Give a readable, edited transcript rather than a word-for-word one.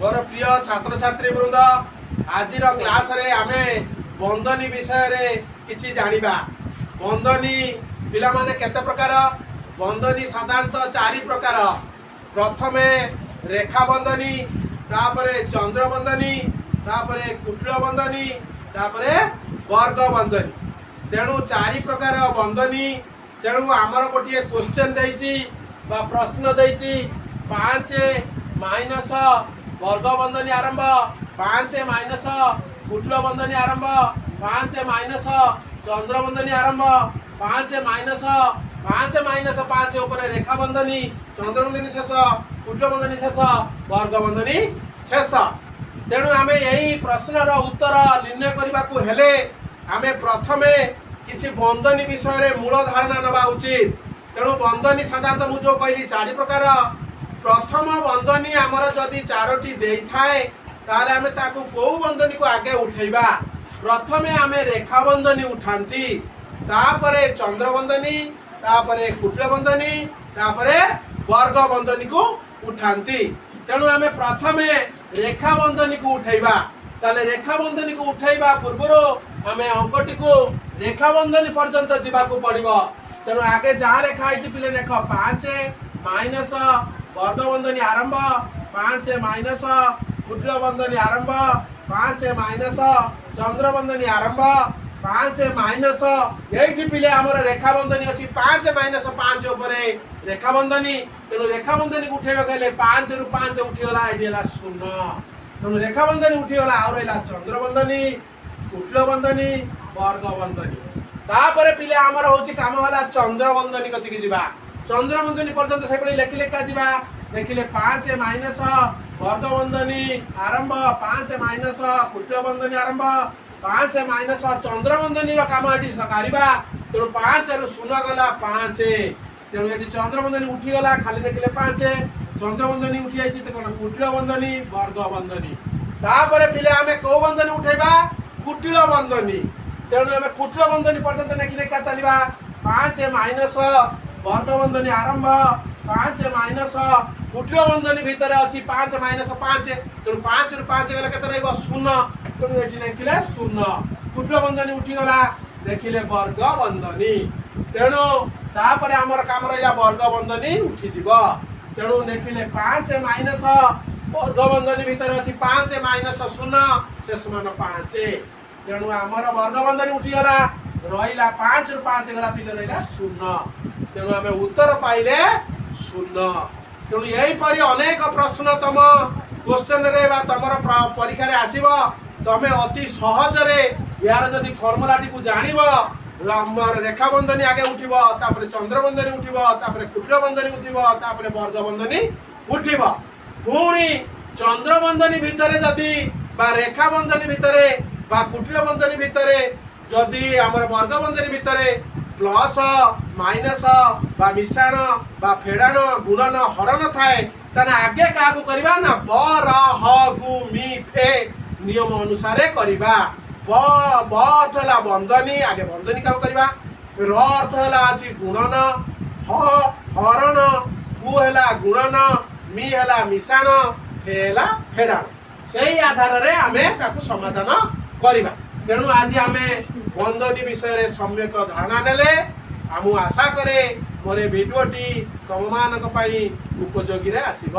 ମୋର ପ୍ରିୟ ଛାତ୍ରଛାତ୍ରୀ ବୃନ୍ଦ, ଆଜିର କ୍ଲାସରେ ଆମେ ବନ୍ଧନୀ ବିଷୟରେ କିଛି ଜାଣିବା। ବନ୍ଧନୀ ପିଲାମାନେ କେତେ ପ୍ରକାର? ବନ୍ଧନୀ ସାଧାରଣତଃ ଚାରି ପ୍ରକାର। ପ୍ରଥମେ ରେଖା ବନ୍ଧନୀ, ତାପରେ ଚନ୍ଦ୍ର ବନ୍ଧନୀ, ତାପରେ କୁଟିଳ ବନ୍ଧନୀ, ତାପରେ ବର୍ଗ ବନ୍ଧନୀ। ତେଣୁ ଚାରି ପ୍ରକାର ବନ୍ଧନୀ। ତେଣୁ ଆମର ଗୋଟିଏ କ୍ୱେଶ୍ଚନ୍ ଦେଇଛି ବା ପ୍ରଶ୍ନ ଦେଇଛି, 5 ମାଇନସ ବର୍ଗ ବନ୍ଧନୀ ଆରମ୍ଭ, 5 ମାଇନସ କୁଟିଳ ବନ୍ଧନୀ ଆରମ୍ଭ, 5 ମାଇନସ ଚନ୍ଦ୍ର ବନ୍ଧନୀ ଆରମ୍ଭ, 5 ମାଇନସ 5 ମାଇନସ 5 ଉପରେ ରେଖା ବନ୍ଧନୀ, ଚନ୍ଦ୍ର ବନ୍ଧନୀ ଶେଷ, କୁଟିଳ ବନ୍ଧନୀ ଶେଷ, ବର୍ଗ ବନ୍ଧନୀ ଶେଷ। ତେଣୁ ଆମେ ଏଇ ପ୍ରଶ୍ନର ଉତ୍ତର ନିର୍ଣ୍ଣୟ କରିବାକୁ ହେଲେ ଆମେ ପ୍ରଥମେ କିଛି ବନ୍ଧନୀ ବିଷୟରେ ମୂଳ ଧାରଣା ନେବା ଉଚିତ। ତେଣୁ ବନ୍ଧନୀ ସାଧାରଣତଃ ମୁଁ ଯେଉଁ କହିଲି ଚାରି ପ୍ରକାର। ପ୍ରଥମ ବନ୍ଧନୀ ଆମର ଯଦି ଚାରୋଟି ଦେଇଥାଏ, ତାହେଲେ ଆମେ ତାକୁ କୋଉ ବନ୍ଧନୀକୁ ଆଗେ ଉଠେଇବା? ପ୍ରଥମେ ଆମେ ରେଖା ବନ୍ଧନୀ ଉଠାନ୍ତି, ତାପରେ ଚନ୍ଦ୍ର ବନ୍ଧନୀ, ତାପରେ କୁଟିଳ ବନ୍ଧନୀ, ତାପରେ ବର୍ଗ ବନ୍ଧନୀକୁ ଉଠାନ୍ତି। ତେଣୁ ଆମେ ପ୍ରଥମେ ରେଖା ବନ୍ଧନୀକୁ ଉଠେଇବା। ତାହେଲେ ରେଖା ବନ୍ଧନୀକୁ ଉଠେଇବା ପୂର୍ବରୁ ଆମେ ଅଙ୍କଟିକୁ ରେଖା ବନ୍ଧନୀ ପର୍ଯ୍ୟନ୍ତ ଯିବାକୁ ପଡ଼ିବ। ତେଣୁ ଆଗେ ଯାହା ଲେଖା ହେଇଛି ପିଲେ ଲେଖ। 5 ମାଇନସ ବର୍ଗ ବନ୍ଧନୀ ଆରମ୍ଭ, 5 ମାଇନସ କୁଟିଳ ବନ୍ଧନୀ ଆରମ୍ଭ, 5 ମାଇନସ ଚନ୍ଦ୍ର ବନ୍ଧନୀ ଆରମ୍ଭ, 5 ମାଇନସ। ଏଇଠି ପିଲେ ଆମର ରେଖା ବନ୍ଧନୀ ଅଛି, 5 ମାଇନସ 5 ଉପରେ ରେଖା ବନ୍ଧନୀ। ତେଣୁ ରେଖା ବନ୍ଧନୀକୁ ଉଠେଇବାକୁ ହେଲେ 5ରୁ 5 ଉଠିଗଲା, ଏଠି ହେଲା 0। ତେଣୁ ରେଖା ବନ୍ଧନୀ ଉଠିଗଲା, ଆଉ ରହିଲା ଚନ୍ଦ୍ର ବନ୍ଧନୀ, କୁଟିଳ ବନ୍ଧନୀ, ବର୍ଗ ବନ୍ଧନୀ। ତାପରେ ପିଲେ ଆମର ହଉଛି କାମ ହେଲା ଚନ୍ଦ୍ର ବନ୍ଧନୀ କତିକି ଯିବା। ଚନ୍ଦ୍ର ବନ୍ଧନୀ ପର୍ଯ୍ୟନ୍ତ ସେଭଳି ଲେଖି ଲେଖା ଯିବା। ଦେଖିଲେ 5 ମାଇନସ ବର୍ଗ ବନ୍ଧନୀ ଆରମ୍ଭ, 5 ମାଇନସ କୁଟିଳ ବନ୍ଧନୀ ଆରମ୍ଭ, 5 ମାଇନସ ଚନ୍ଦ୍ର ବନ୍ଧନୀର କାମ ଏଠି ସାରିବା। ତେଣୁ 5ରୁ 0 ଗଲା 5। ତେଣୁ ଏଠି ଚନ୍ଦ୍ର ବନ୍ଧନୀ ଉଠିଗଲା, ଖାଲି ଲେଖିଲେ 5। ଚନ୍ଦ୍ର ବନ୍ଧନୀ ଉଠି ଯାଇଛି ତ କଣ? କୁଟିଳ ବନ୍ଧନୀ, ବର୍ଗ ବନ୍ଧନୀ। ତାପରେ ପିଲେ ଆମେ କୋଉ ବନ୍ଧନୀ ଉଠେଇବା? କୁଟିଳ ବନ୍ଧନୀ। ତେଣୁ ଆମେ କୁଟିଳ ବନ୍ଧନୀ ପର୍ଯ୍ୟନ୍ତ ଲେଖି ଲେଖା ଚାଲିବା। 5 ମାଇନସ ବର୍ଗ ବନ୍ଧନୀ ଆରମ୍ଭ, 5 ମାଇନସ କୁଟିଳ ବନ୍ଧନୀ ଭିତରେ ଅଛି 5 ମାଇନସ 5। ତେଣୁ 5ରୁ 5 ଗଲେ କେତେ ରହିବ? 0। ତେଣୁ ଏଠି ଲେଖିଲେ 0। କୁଟିଳ ବନ୍ଧନୀ ଉଠିଗଲା, ଦେଖିଲେ ବର୍ଗ ବନ୍ଧନୀ। ତେଣୁ ତାପରେ ଆମର କାମ ରହିଲା ବର୍ଗ ବନ୍ଧନୀ ଉଠିଯିବ। ତେଣୁ ଲେଖିଲେ 5 ମାଇନସ ବର୍ଗ ବନ୍ଧନୀ ଭିତରେ ଅଛି 5 ମାଇନସ 0, ସେ ସମାନ 5। ତେଣୁ ଆମର ବର୍ଗ ବନ୍ଧନୀ ଉଠିଗଲା, ରହିଲା 5ରୁ 5 ଗଲା ପିଲେ ରହିଲା 0। ତେଣୁ ଆମେ ଉତ୍ତର ପାଇଲେ 0। ତେଣୁ ଏହିପରି ଅନେକ ପ୍ରଶ୍ନ ତମ କ୍ୱେଶ୍ଚନରେ ବା ତମର ପରୀକ୍ଷାରେ ଆସିବ। ତମେ ଅତି ସହଜରେ ଏହାର ଯଦି ଫର୍ମୁଲାଟିକୁ ଜାଣିବ, ଆମର ରେଖା ବନ୍ଧନୀ ଆଗେ ଉଠିବ, ତାପରେ ଚନ୍ଦ୍ର ବନ୍ଧନୀ ଉଠିବ, ତାପରେ କୁଟିଳ ବନ୍ଧନୀ ଉଠିବ, ତାପରେ ବର୍ଗ ବନ୍ଧନୀ ଉଠିବ। ପୁଣି ଚନ୍ଦ୍ର ବନ୍ଧନୀ ଭିତରେ ଯଦି ବା ରେଖା ବନ୍ଧନୀ ଭିତରେ ବା କୁଟିଳ ବନ୍ଧନୀ ଭିତରେ ଯଦି ଆମର ବର୍ଗ ବନ୍ଧନୀ ଭିତରେ ପ୍ଲସ, ମାଇନସ ବା ମିଶାଣ ବା ଫେଡ଼ାଣ, ଗୁଣନ, ହରଣ ଥାଏ, ତାହେଲେ ଆଗେ କାହାକୁ କରିବା ନା ବ ର ହ ଗୁ ମି ଫେ ନିୟମ ଅନୁସାରେ କରିବା। ବ ବ ଅର୍ଥ ହେଲା ବନ୍ଧନୀ, ଆଗେ ବନ୍ଧନୀ କାମ କରିବା। ର ଅର୍ଥ ହେଲା ଅଛି ଗୁଣନ, ହ ହରଣ, ଗୁ ହେଲା ଗୁଣନ, ମି ହେଲା ମିଶାଣ, ଫେ ହେଲା ଫେଡ଼ାଣ। ସେଇ ଆଧାରରେ ଆମେ ତାକୁ ସମାଧାନ କରିବା। ତେଣୁ ଆଜି ଆମେ ବନ୍ଧନୀ ବିଷୟରେ ସମ୍ୟକ ଧାରଣା ନେଲେ। ଆଉ ମୁଁ ଆଶା କରେ ମୋର ଏ ଭିଡ଼ିଓଟି ତମମାନଙ୍କ ପାଇଁ ଉପଯୋଗୀରେ ଆସିବ।